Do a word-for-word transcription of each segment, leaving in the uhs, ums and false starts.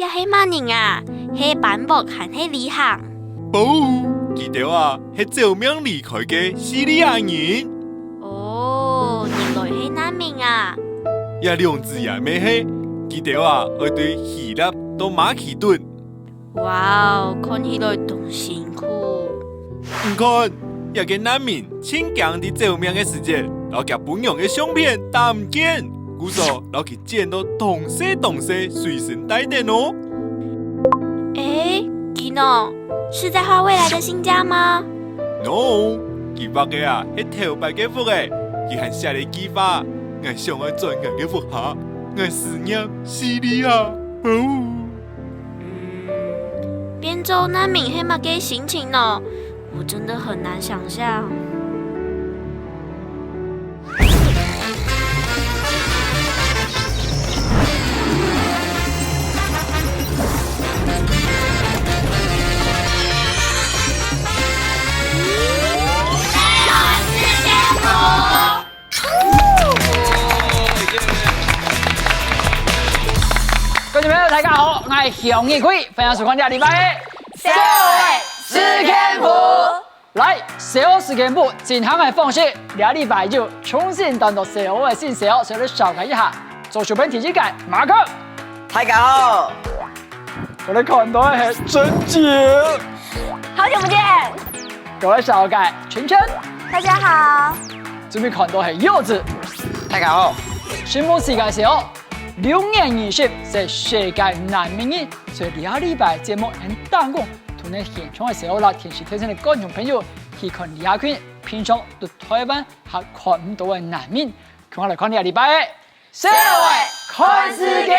這係麼人啊？係班伯還係李行？無，佢兜啊，係走命離開个敘利亞人。哦，原來係難民啊！這兩子爺姆係，佢兜啊，愛對希臘到馬其頓。哇哦，看起來當辛苦。你看，這个難民盡驚在走命个時節，摎厥餔娘个相片打毋見，故所摎佢 剪到當細當細，隨身帶等哦。誒，佢呢？是在畫未來的新家嗎？No，佢畫个啊，係頭擺个屋誒。佢還寫了一句話：「𠊎想愛轉𠊎个屋下，𠊎思念敘利亞。」哦。嗯，變做難民係麼个心情呢？我真的很難想象。 觀眾朋友，大家好，𠊎係向日葵，歡迎收看這禮拜个《小愛食天婦》。來，小愛食天婦，正行个方式，這禮拜就重新轉到小愛个新小愛，小愛紹介一下。左手邊第一個，馬克。大家好。過來看到个係珍姐。好久不見。過來紹介，晨晨。大家好。這邊看到个係柚子。大家好。新聞世界小愛，六月二十係世界難民日，所以這禮拜節目很當工，同你現場个小愛啦，電視台前个觀眾朋友去看這群平常在台灣還看毋到个難民。共下來看這禮拜个 小愛看世界。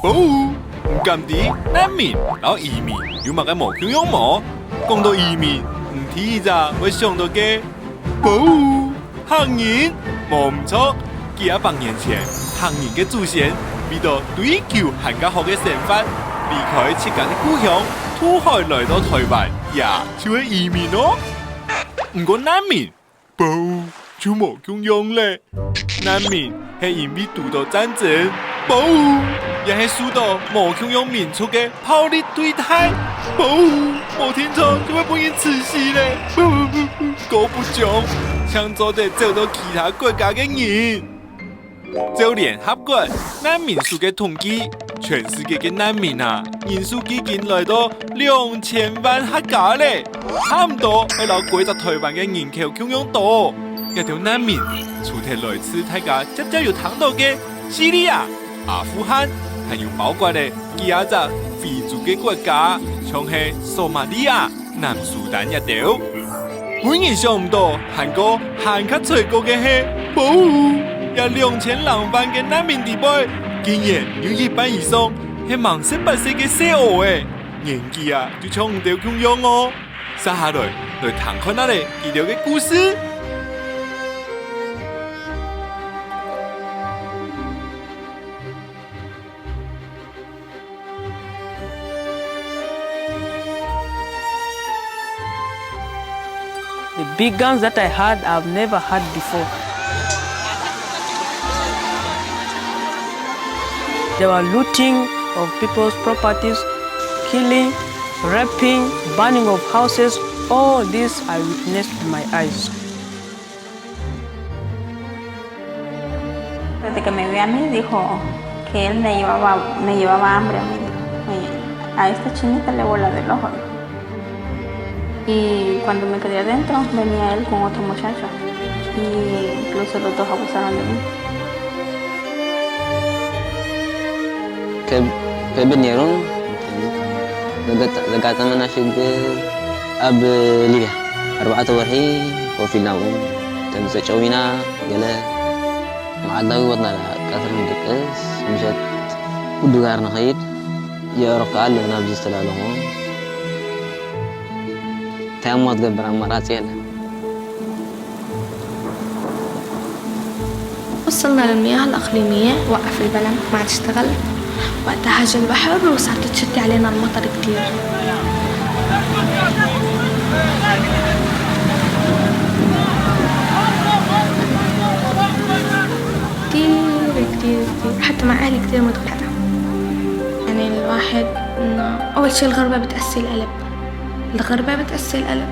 寶，你敢知難民摎移民有麼个無共樣無？講到移民，你第一隻會想到个 寶，客人，無毋著，幾下百年前，客人个祖先為著追求還較好个生活，離開自家个故鄉，渡海來到台灣，也就係移民哦。毋過難民，寶，就無共樣咧。難民係因為堵著戰爭，寶，也係受著無共樣民族个 暴力對待，無，無定著就會分人處死咧。姑不將，淨做得走到其他國家个人。照聯合國難民署个統計，全世界个難民啊，人數已經來到兩千萬客家咧，差毋多會摎歸隻台灣个人口共樣多。這兜難民，除忒來自大家輒輒有聽到个敘利亞、 阿富汗，還有包括了幾下隻非洲个國家，像係索馬利亞、南蘇丹這兜。分人想毋到，還過還較衰過个係，寶，這兩千零萬个難民裡背，竟然有一半以上係吂識八歲个細孲仔，年紀啊就像你兜共樣哦。接下來，來聽看下咧佢兜个故事。 The big guns that I had, I've never had before. There were looting of people's properties, killing, raping, burning of houses. All this I witnessed with my eyes. Desde que me vio a mí, dijo que él me llevaba, me llevaba hambre, me dijo. "Me- a esta chinita le voy a dar el ojo", dijo. Y cuando me quedé adentro, venía él con otro muchacho. Y incluso los dos abusaron de mí. Ke-, kebinirun, nagata-, nagatang na siya ke-, ab-, Libya. Arbaat warhi, kofi naun, tag sa chawina, gala. Maadawi watna la, kasar mudakes, mishat, udugar na khayit, ya rokal, na bzis talalong. Tayamot gabra marat yala. وصلنا للمياه الإقليمية، وقف البلم، ما عاد اشتغل. وقتها هاج البحر وصارت تشتي علينا المطر كتير. أهلي كتير متوحدة. يعني الواحد إنه أول شي الغربة بتقسي القلب. الغربة بتقسي القلب.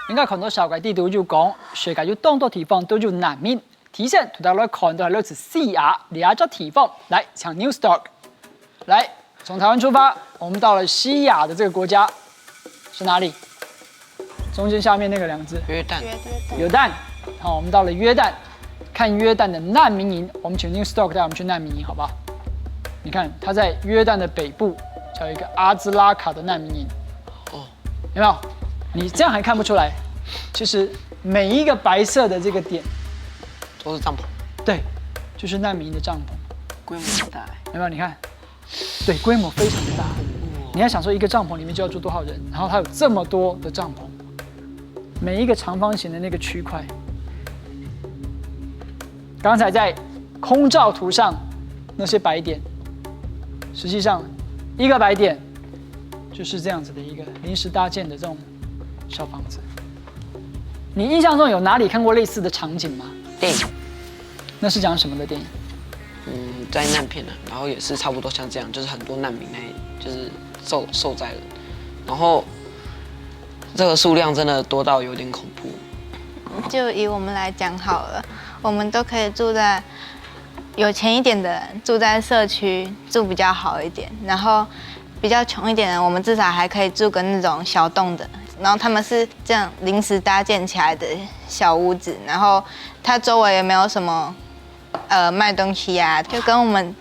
應該看到小改地圖就講，世界有當多地方都有難民。提醒大家來看到係來自西亞這隻地方。來，請New Stock。來，從台灣出發，我們到了西亞的這個國家，是哪裡？中間下面那個兩個字，約旦，約旦。好，我們到了約旦，看約旦的難民營。我們請New Stock 帶我們去難民營，好不好？你看，它在約旦的北部，叫一個阿茲拉卡的難民營。哦，有没有？你这样还看不出来，其实每一个白色的这个点，都是帐篷，对，就是难民的帐篷，规模很大哎。有没有？你看，对，规模非常的大。你要想说一个帐篷里面就要住多少人，然后它有这么多的帐篷，每一个长方形的那个区块，刚才在空照图上那些白点，实际上一个白点就是这样子的一个临时搭建的这种小房子。你印象中有哪里看过类似的场景吗？电影，那是讲什么的电影？嗯，灾难片啊，然后也是差不多像这样，就是很多难民那，就是受受灾人，然后这个数量真的多到有点恐怖。就以我们来讲好了，我们都可以住在有钱一点的人住在社区住比较好一点，然后比较穷一点的，我们至少还可以住个那种小栋的。然后他们是这样临时搭建起来的小屋子，然后它周围也没有什么呃卖东西啊，就跟我们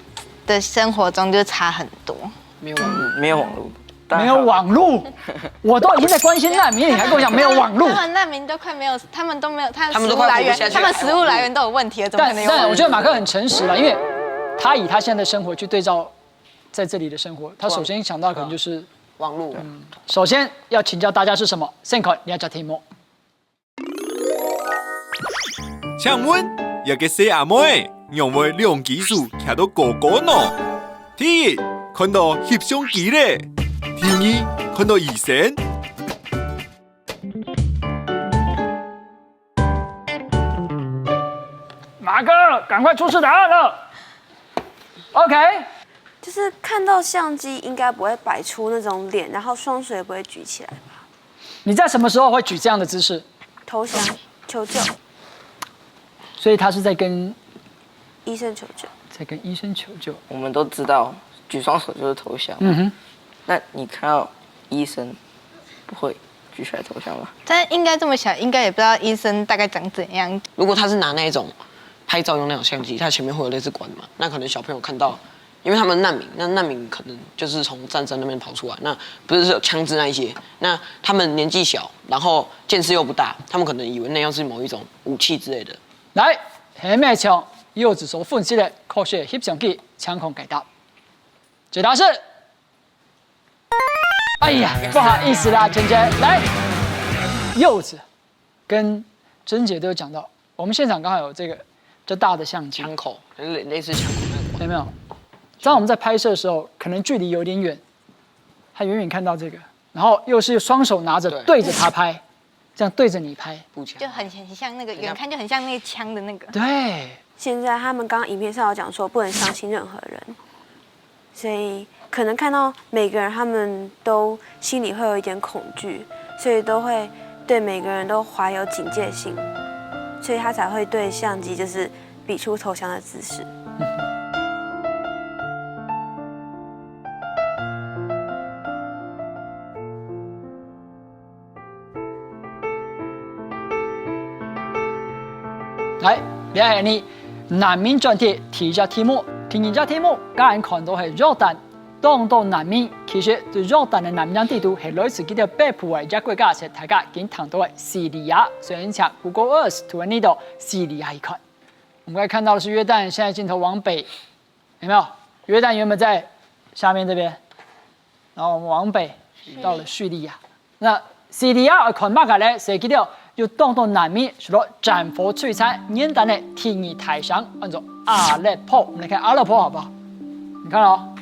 的生活中就差很多。没有网络，没有网络，没有网络，我都已经在关心难民，你还跟我讲没有网络他？们难民都快没有，他们都没有，他他们都食物来源，快活不下去了他们食物来源都有问题了，怎么可能有网络？但但我觉得马克很诚实了，因为他以他现在的生活去对照在这里的生活，他首先想到可能就是，网络，首先要请教大家是什么？先看你要讲题目。请问，一个細阿妹，仰會兩隻手擎到高高呢？第一，看到翕相機咧；第二，看到醫生。马哥，赶快出示答案了。OK，就是看到相机应该不会摆出那种脸，然后双手也不会举起来吧？你在什么时候会举这样的姿势？投降、求救、所以他是在跟医生求救。在跟医生求救。我们都知道举双手就是投降。嗯哼，那你看到医生不会举起来投降吗？但应该这么想，应该也不知道医生大概长怎样。如果他是拿那一种拍照用那种相机，他前面会有类似管嘛，那可能小朋友看到，因为他们难民，那难民可能就是从战争那边跑出来，那不是有枪支那一些，那他们年纪小，然后见识又不大，他们可能以为那样是某一种武器之类的。来，下面请柚子所分析的科学翕相机情况解答。解答是，哎呀，不好意思啦，娟娟，来，柚子跟珍姐都有讲到，我们现场刚好有这个这大的相机，枪口，类类似枪口那种。有没有？当我们在拍摄的时候，可能距离有点远，他远远看到这个，然后又是双手拿着对对着他拍，这样对着你拍，步枪就很很像那个，远看就很像那个枪的那个。对，现在他们刚刚影片上有讲说不能相信任何人，所以可能看到每个人他们都心里会有一点恐惧，所以都会对每个人都怀有警戒心，所以他才会对相机就是比出投降的姿势。来，這係你難民專題第一隻題目，第二隻題目，剛剛看到係約旦，當多難民，其實對約旦个難民地圖係來自佢兜北部个一隻國家，係大家已經聽到个敘利亞，所以請Google Earth對呢度敘利亞一看。我們剛才看到的是約旦，現在鏡頭往北，有沒有？約旦原本在下面這邊，然後我們往北到了敘利亞。那敘利亞愛看麼个咧？係佢兜有當多難民受到戰火摧殘，原旦个第二大城，安到阿勒頗。我們來看阿勒頗好不好？你看哦，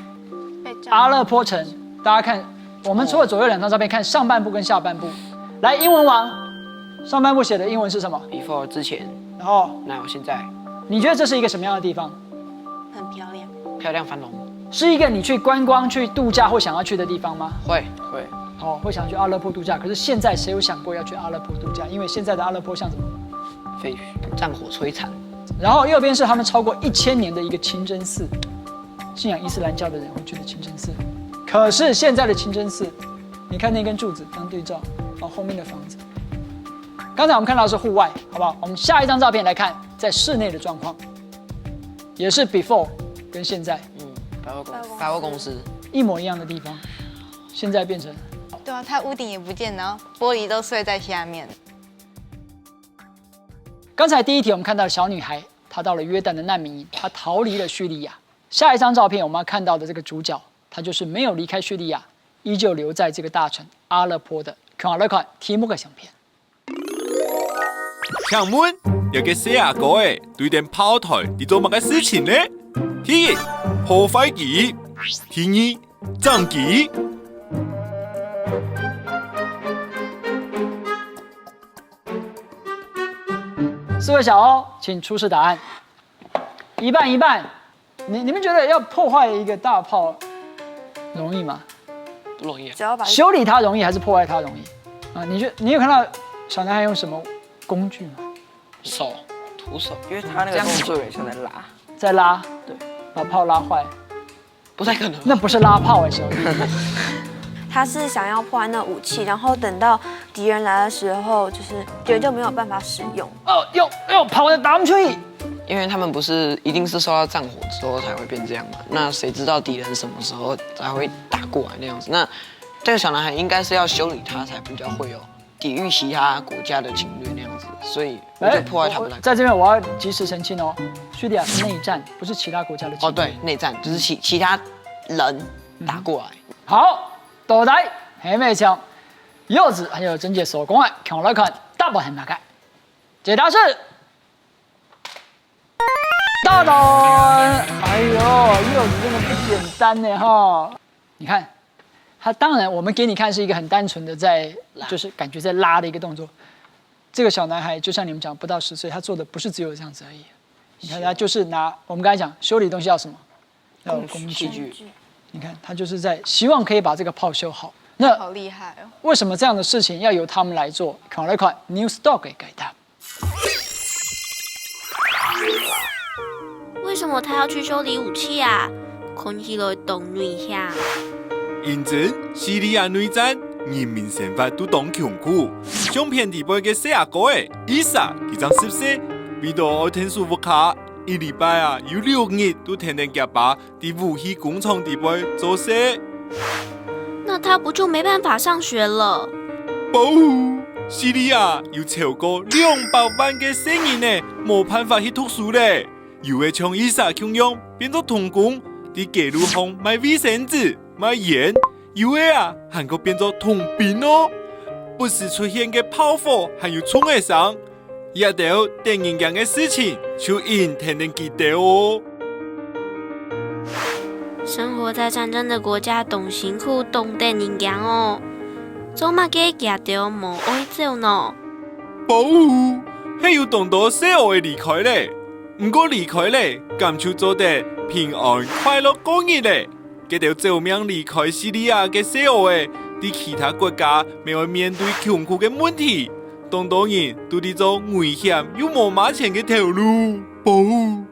阿勒頗城，大家看，我們除了左右兩張照片，看上半部跟下半部。來，英文網上半部寫的英文是什麼？ Before 之前，哦，那我现在，你觉得这是一个什么样的地方？很漂亮。漂亮繁荣。是一个你去观光、去度假或想要去的地方吗？会。会。哦，会想去阿勒颇度假，可是现在谁有想过要去阿勒颇度假？因为现在的阿勒颇像什么？废墟，战火摧残。然后右边是他们超过一千年的一个清真寺，信仰伊斯兰教的人会去的清真寺。可是现在的清真寺，你看那根柱子当对照，然后后面的房子，刚才我们看到的是户外，好不好？我们下一张照片来看，在室内的状况，也是 before 跟现在，嗯，百货公司，百货公司一模一样的地方，现在变成，对啊，它屋顶也不见，然后玻璃都碎在下面。刚才第一题我们看到小女孩，她到了约旦的难民营，她逃离了叙利亚。下一张照片我们要看到的这个主角，她就是没有离开叙利亚，依旧留在这个大城阿勒颇的。看来看题目的相片。 请问，這个細阿哥仔對等炮台在做麼个事情呢？第一，破壞佢；第二，整佢。四位小歐，请出示答案。一半一半，你你们觉得要破坏一个大炮容易吗？不容易啊。只要把修理它容易还是破坏它容易？啊，你觉你有看到小男孩用什么工具吗？手，徒手，因为他那个动作有点像在拉。在拉，对，把炮拉坏，不太可能。那不是拉炮哎，小弟。他是想要破坏那武器，然后等到敌人来的时候，就是敌人就没有办法使用。哦，用用炮弹打不出去。因为他们不是一定是受到战火之后才会变这样嘛？那谁知道敌人什么时候才会打过来那样子？那这个小男孩应该是要修理它，才比较会有抵御其他国家的侵略那样子，所以我觉得破坏它不太可能。在这边我要及时澄清哦，叙利亚是内战，不是其他国家的侵略。哦，对，内战就是其其他人打过来。好，到底係毋係像柚子还有珍姐所讲个，看来看答案係哪个？解答是大胆，哎呦，柚子真的不简单呢哈。你看，他当然我们给你看是一个很单纯的在，就是感觉在拉的一个动作。这个小男孩就像你们讲，不到十岁，他做的不是只有这样子而已。你看，他就是拿我们刚才讲修理东西要什么？要有工具。工具。你看，他就是在希望可以把这个炮修好。那好厉害哦！为什么这样的事情要由他们来做？看来看 News Talk 给解答。 为什么他要去修理武器啊？看起来當危險。因為敘利亞內戰，人民生活都當窮苦。相片底背个細阿哥仔，Isa，佢正十歲，為到愛𢯭手屋下，一禮拜啊有六日都跈等厥爸在武器工廠底背做事。那他不就沒辦法上學了？ 無，敘利亞有超過兩百萬个細人仔無辦法去讀書咧，有个像Isa共樣變做童工，在街路項賣衛生紙、賣煙，有个啊還過變做童兵哦。不時出現个炮火還有銃仔聲， 這兜得人驚个事情就引𢯭等佢兜哦。生活在戰爭的國家當辛苦，當得人驚哦。做麼个佢兜無愛走呢？無，係有當多細阿仔離開咧。毋過離開咧，敢就做得平安快樂過日咧？ 該兜走命離開敘利亞个細阿仔，在其他國家乜愛面對窮苦个問題，當多人都在做危險又無麼錢个頭路。啵！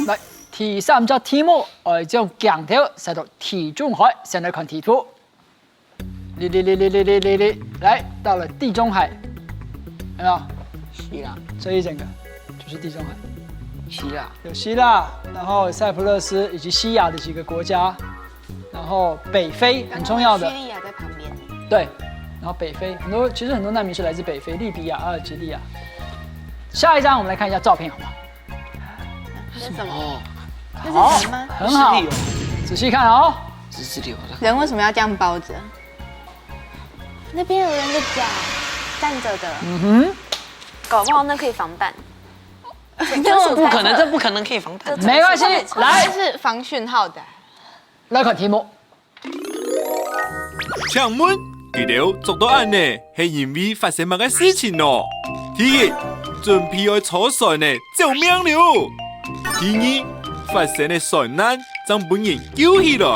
來，第三隻題目，愛將鏡頭徙到地中海，先來看地圖。哩哩哩哩哩哩哩哩，來到了地中海，有沒有？希臘。這一整個就是地中海。希臘。有希臘，然後塞浦路斯以及西亞的幾個國家，然後北非很重要的。敘利亞在旁邊。對，然後北非很多，其實很多難民是來自北非，利比亞、阿爾及利亞。下一張我們來看一下照片好不好？這是什麼？哦，這是人嗎？很好，仔細看哦。這是人哦。人為什麼要這樣包著？那边有人在讲，站着的，嗯哼，搞不好那可以防弹。这不可能，这不可能可以防弹。没关系，来，是防讯号的。来看题目。请问，佢兜做到恁呢，係因为发生麼个事情呢？第一，準備愛坐船呢，救命了！第二，發生个船難，正分人救起來。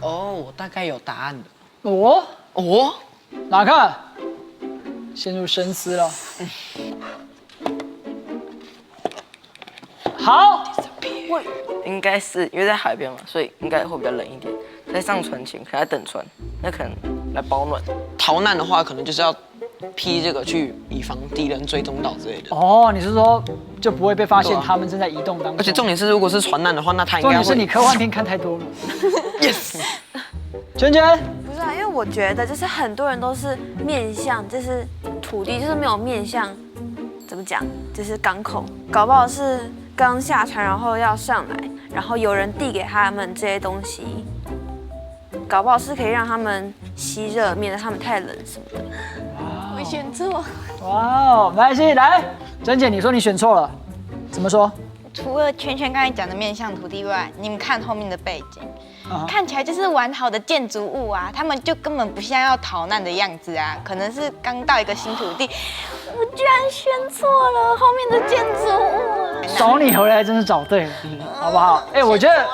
哦，我大概有答案了。哦，哦，哪个？陷入深思了。好，应该是因为在海边嘛，所以应该会比较冷一点。在上船前，可能在等船，那可能来保暖。逃难的话，可能就是要披这个去以防敌人追踪到之类的。哦，你是说就不会被发现对啊他们正在移动当中？而且重点是，如果是船难的话，那他应重该会点是你科幻片看太多了。 yes。圈圈，不是啊，因为我觉得就是很多人都是面向，就是土地就是没有面向，怎么讲？就是港口，搞不好是刚下船，然后要上来，然后有人递给他们这些东西，搞不好是可以让他们吸热，免得他们太冷什么的。我选错。哇哦，没关系，来，珍姐，你说你选错了，怎么说？除了圈圈刚才讲的面向土地外，你们看后面的背景，啊看起来就是完好的建筑物啊，他们就根本不像要逃难的样子啊，可能是刚到一个新土地。我居然选错了后面的建筑物啊！找你回来真是找对了，好不好？哎，我觉得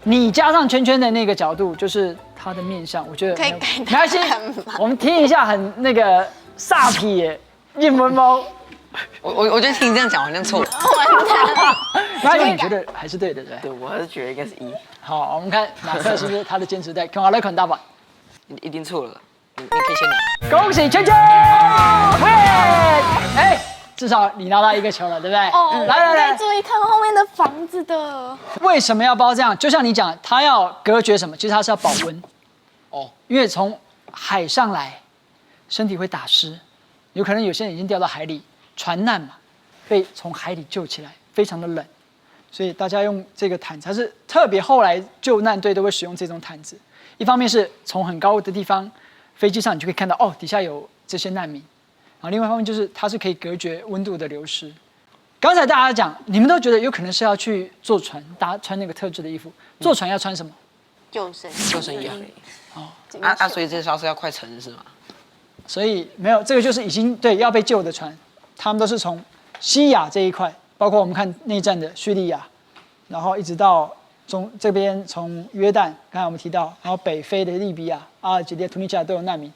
你加上圈圈的那个角度，就是他的面相，我觉得可以没有改没关系他干嘛，我们听一下很那个煞皮耶，叶文猫，我我我觉得听你这样讲好像错了。没关系，你觉得还是对的，对不对？对，我还是觉得应该是一，好，我们看马克是不是他的坚持在，看好来看答案。你一定错了，你你可以先拿。恭喜圈圈！耶！哎，至少你拿到一个球了，对不对？哦，来来来，注意看后面的房子的。为什么要包这样？就像你讲，它要隔绝什么？其实它是要保温哦，因为从海上来，身体会打湿，有可能有些人已经掉到海里，船难嘛，被从海里救起来，非常的冷，所以大家用这个毯子，它是特别后来救难队都会使用这种毯子。一方面是从很高的地方，飞机上你就可以看到哦，底下有这些难民，然后另外一方面就是它是可以隔绝温度的流失。刚才大家讲，你们都觉得有可能是要去坐船，大家穿那个特制的衣服，坐船要穿什么？救生救生衣啊。哦，啊啊，所以这艘是要快沉是吗？所以没有这个就是已经对要被救的船，他们都是从西亚这一块，包括我们看内战的叙利亚，然后一直到中这边从约旦，刚才我们提到，然后北非的利比亚、阿尔及利亚、突尼西亚都有难民，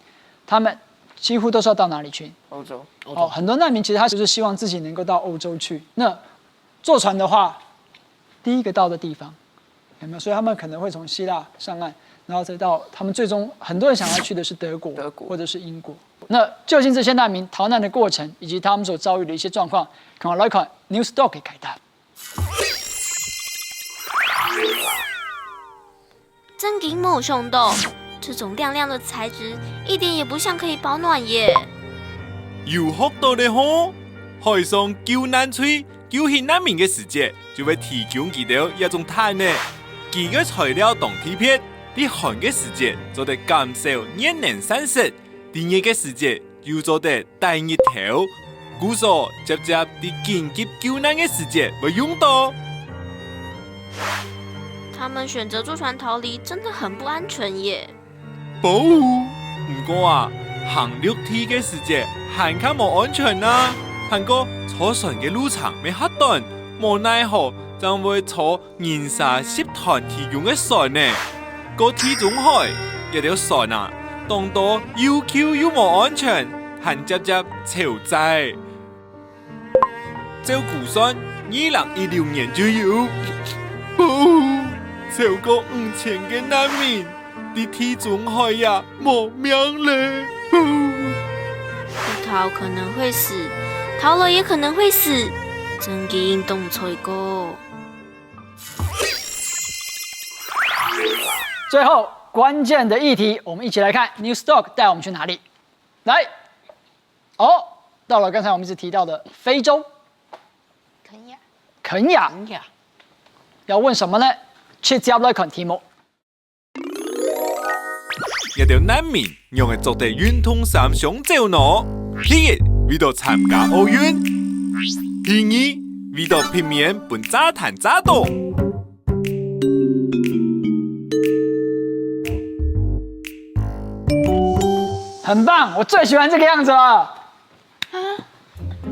他们几乎都是要到哪里去？欧洲。哦，很多难民其实他就是希望自己能够到欧洲去。那坐船的话，第一个到的地方有没有？所以他们可能会从希腊上岸，然后再到他们最终很多人想要去的是德国，德国或者是英国。那究竟这些难民逃难的过程，以及他们所遭遇的一些状况，赶快来看 News Talk 给开答。真经没想到，这种亮亮的材质一点也不像可以保暖耶。有学到咧吼！海上救难队救起难民个时节，就会提供佢兜一种毯呢。佢个材料当特别，在寒个时节做得减少热能散失，在热个时节又做得带日头，故所接接在紧急救难个时节会用到。他们选择坐船逃离，真的很不安全耶。保护。毋过啊，行陆地个时节还较无安全啊。还过坐船个路程乜较短，无奈何，正会坐人蛇集团提供个船呢。过地中海，一条船啊，当多又旧又无安全，还接接超载。照估算，二零一六年就有，超过五千个难民。 在地中海呀，无命咧。逃可能会死，逃了也可能会死，真个运动吹过。最后关键的议题，我们一起来看 News Talk 带我们去哪里？来，哦，到了刚才我们一直提到的非洲，肯亚，肯亚。肯亚，要问什么呢？直接来看题目。這兜難民仰會著得運動衫相走呢？第一，為著參加奧運；第二，為著避免分炸彈炸到。很棒，我最喜欢这个样子了。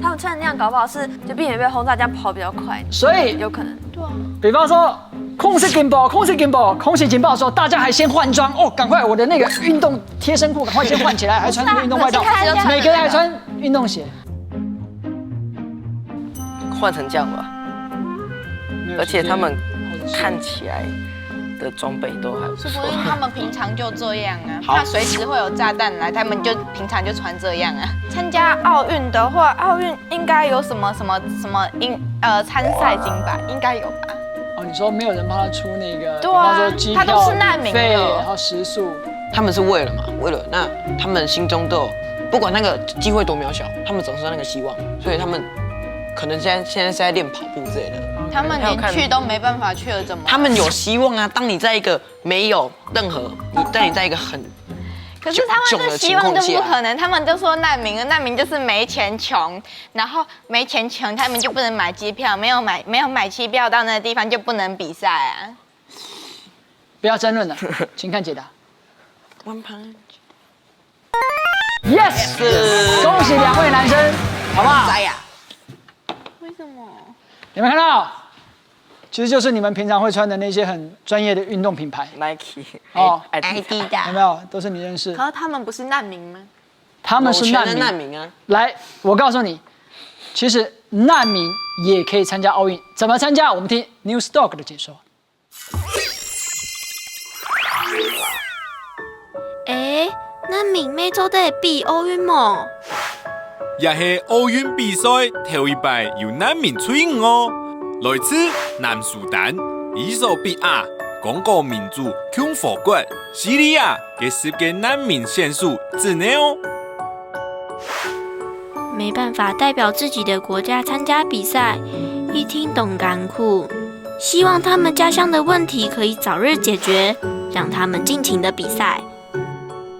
他们穿那样，搞不好是就避免被轰炸，这样跑比较快。所以有可能。对啊。比方说，空袭警报，空袭警报，空袭警报的时候，大家还先换装哦，赶快我的那个运动贴身裤赶快先换起来，还穿那个运动外套，每个人还穿运动鞋。换成这样吧，而且他们看起来的装备都还不错。说不定他们平常就这样啊，怕随时会有炸弹来，他们就平常就穿这样啊。参加奥运的话，奥运应该有什么什么什么应呃参赛金吧，应该有吧？哦，你说没有人帮他出那个，对啊比方说机票、他都是难民了费，然后食宿，他们是为了嘛，为了那他们心中都有，不管那个机会多渺小，他们总是有那个希望，所以他们可能现在现在是在练跑步之类的。他们连去都没办法去了，怎么？他们有希望啊。当你在一个没有任何，你当你在一个很可是他们的希望就不可能，他们都说难民了，难民就是没钱穷，然后没钱穷，他们就不能买机票，没有买没有买机票到那个地方就不能比赛啊。不要争论了，请看解答。王旁Yes，恭喜两位男生，好不好？在呀，为什么？你们看到，其实就是你们平常会穿的那些很专业的运动品牌，Nike 哦，Adidas，有没有？都是你认识。可是他们不是难民吗？他们是难民。有钱的难民啊。来，我告诉你，其实难民也可以参加奥运，怎么参加？我们听 News Talk 的解说。誒，難民乜做得比奧運無？也係奧運比賽頭一擺有難民隊伍哦。來自南蘇丹、伊索比亞、剛果民主共和國、敘利亞个十个難民選手之內哦。沒辦法代表自己的國家參加比賽，一定當艱苦。希望他們家鄉的問題可以早日解決，讓他們盡情的比賽。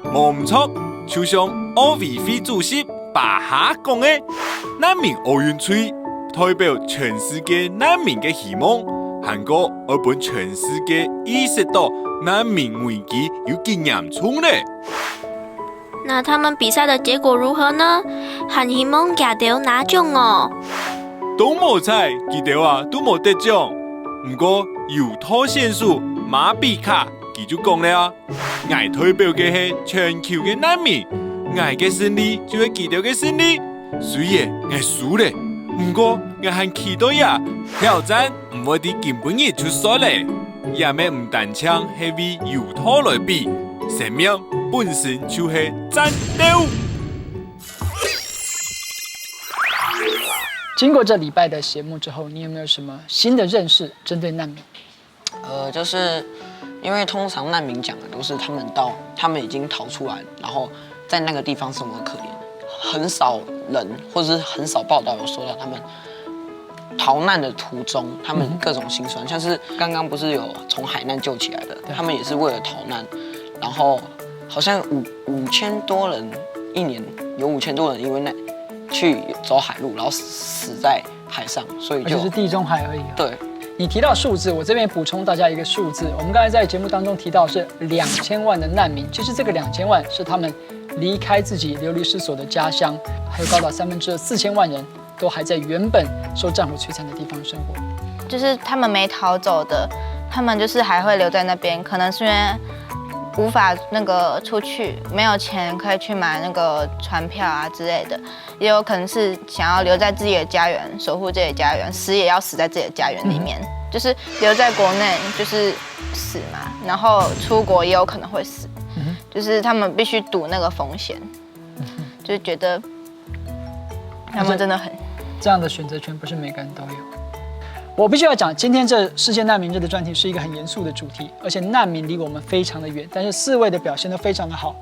無毋著，就像奧委會主席巴哈講个，難民奧運隊代表全世界難民个希望，還過愛分全世界意識到難民危機有幾嚴重咧。那他們比賽的結果如何呢？還希望佢兜拿獎哦。都無彩，佢兜啊都無得獎。毋過柔道選手馬比卡佢就講了啊， 𠊎代表个係全球个難民，𠊎个勝利就係佢兜个勝利。雖然𠊎輸咧，毋過𠊎還期待啊，挑戰毋會在今晡日就煞咧。這乜毋單淨係為柔道來比，生命本身就係戰鬥。经过这礼拜的节目之后，你有没有什么新的认识针对难民？呃，就是因为通常难民讲的都是他们到他们已经逃出来，然后在那个地方生活可怜，很少人或者是很少报道有说到他们逃难的途中，他们各种辛酸，像是刚刚不是有从海难救起来的，他们也是为了逃难，然后好像五五千多人一年有五千多人因为那去走海路，然后死在海上，所以就而且是地中海而已、啊。对。你提到数字，我这边补充大家一个数字。我们刚才在节目当中提到是两千万的难民，其实这个两千万是他们离开自己流离失所的家乡，还有高达三分之二四千万人都还在原本受战火摧残的地方生活。就是他们没逃走的，他们就是还会留在那边，可能是因为无法那个出去，没有钱可以去买那个船票啊之类的，也有可能是想要留在自己的家园，守护自己的家园，死也要死在自己的家园里面。就是留在国内就是死嘛，然后出国也有可能会死，就是他们必须赌那个风险，就是觉得他们真的很这样的选择权不是每个人都有。我必须要讲，今天这世界难民日的专题是一个很严肃的主题，而且难民离我们非常的远，但是四位的表现都非常的好，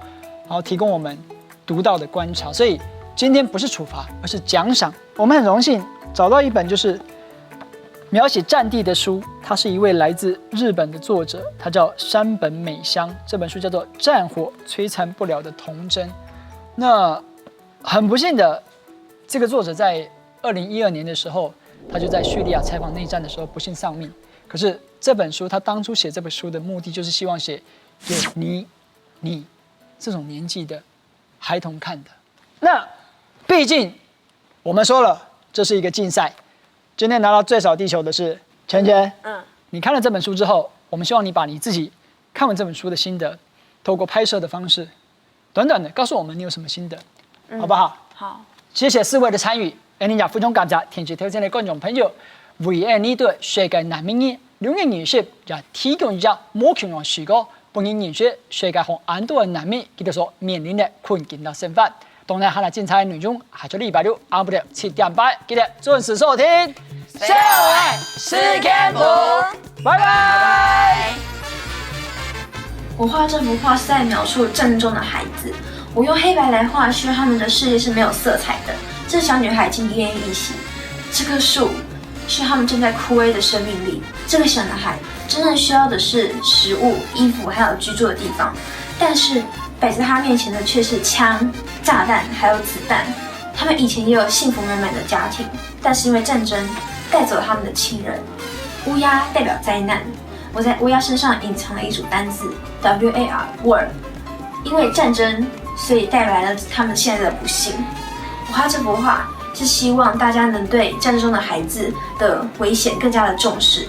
然后提供我们独到的观察，所以今天不是处罚，而是奖赏。我们很荣幸找到一本就是描写战地的书，它是一位来自日本的作者，他叫山本美香。这本书叫做《战火摧残不了的童真》。那很不幸的，这个作者在二零一二年的时候，他就在叙利亚采访内战的时候不幸丧命。可是这本书，他当初写这本书的目的，就是希望写给你、你这种年纪的孩童看的。那毕竟我们说了，这是一个竞赛，今天拿到最少地球的是芊芊。嗯，你看了这本书之后，我们希望你把你自己看完这本书的心得，透过拍摄的方式，短短的告诉我们你有什么心得，好不好？好，谢谢四位的参与，恁樣也非常感謝電視頭前个觀眾朋友，為恁呢對世界難民日六月二十也提供一隻無共樣時光，分人認識世界上恁多个難民，佢兜所面臨个困境同生活。當然，還有精彩內容，下個禮拜六下晡六七點半，記得準時收聽。小愛時間無，拜拜。我画这幅画是在描述战争中的孩子。我用黑白来画，是因为他们的世界是没有色彩的。这小女孩已经奄奄一息，这棵树是他们正在枯萎的生命力。这个小男孩真正需要的是食物、衣服，还有居住的地方，但是摆在他面前的却是枪、炸弹还有子弹。他们以前也有幸福美满的家庭，但是因为战争带走了他们的亲人。乌鸦代表灾难，我在乌鸦身上隐藏了一组单字，W A R，war。因为战争，所以带来了他们现在的不幸。我画这幅画是希望大家能对战争中的孩子的危险更加的重视，